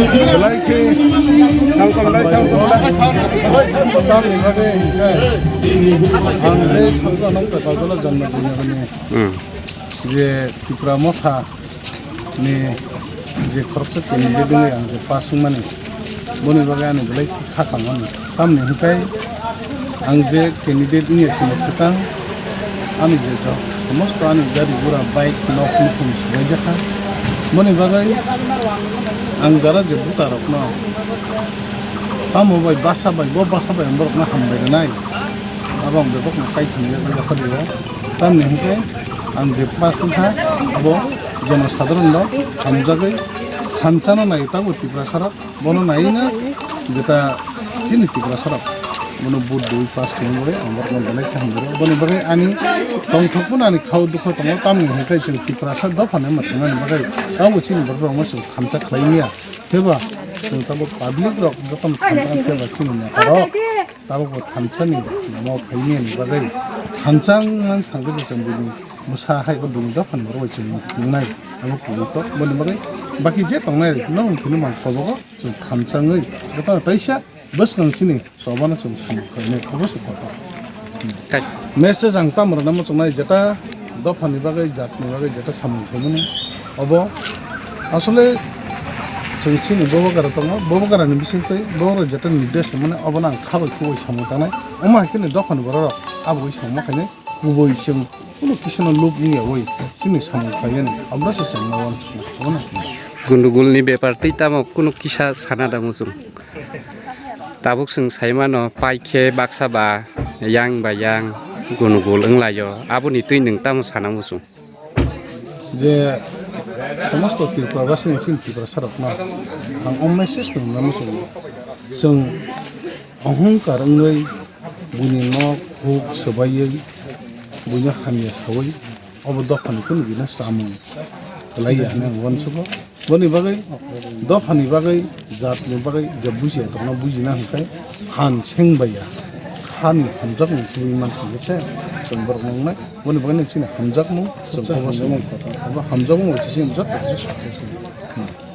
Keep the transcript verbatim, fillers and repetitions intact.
Belai khe tamni bagwi hwnkhe ang je Sabrano kwtal jora janma dinani Hmm. je Tipra Motha ni je khoroksa candidate wngwi ang je pass wngmani, boni bagwi ani belai kha tangmani. Tamni hwnkhe ang je candidate wngya sini swkang ani je jok somosto ani gari gura, bike, nok nukhung swbaijak kha. Boni bagwi ang jara je buta rokno tamo bai basa bai, bo basa bai ang borokno hambai rwnai. Abo ang bebakno kai thangwi yakha dio. Tamni hwnkhe ang je pass wngkha, abo jono sadharon rok hamjagwi thansa no nai tabuk Tiprasa rok. Bono naina jeta chini Tiprasa rok bono vote dui pass khaimani bagwi ang borokno belai khe hambai rw. Boni bagwi ani tongthok phano ani khao dukho tongo, tamni hwnkhe chwng Tiprasa dophani wngma thangmani bagwi abo chini borok rokno chwng thansa khlai maya. Phiba chwng tabuk public rok jotono thansa phiba chini neta rok tabuk bo thansa ni namo phai mani bagwi thansa wng thangkhe se chwng bini bwsa hai o bini dophani borok bai chwng tongnai abo kubui kok. Boni bagwi baki je tongnai no wng thini man kobogo chwng thansa wngwi jotono taisa bwskang chini. Chobano chwng samung khlainai, obo se kotor. Kai. Message ang tamo rwna muchungnai, jeta dophani bagwi, jatni bagwi jeta samung khlaimani, obo asole chwng chini bobo gara tongo, bobo gara ni bisingtwi bobo gara jeta nirdesh rwmani, obono ang khabai khubui samung tangnai. Omo hai kheno dophani borok rok aboni samung ma khainai, kubui chwng kunu kisa no lob wng ya oi chini samung khlainani, obono se chwng ma uansuknai, obono. Gundugul ni bepar twi tamo kunu kisa sana da muchung. Tabuk chwng sai mano, pai khe baksa ba yang ba yang gunugul wng lai-o, aboni twi nwng tamo sana muchung? Je somosto Tripura basi ni chini Tiprasa rokno ang o message no rwna muchungo. Chwng ohongkar wngwi buini nok huk swbaiwi buino hamya saui obo dophani kunu bini samung kwlai ya hinwi ang uansugo. Boni bagwi dophani bagwi, jatni bagwi je bujiya tongno bujina hwnkhe phan seng bai ya, khani hamjakmung tubui mankha hwnkhe se chwng borok nuknai. Boni bagwi chini hamjakmung chwng kobo se, obo hamjakmung bai se chini joto kisa success wngkha.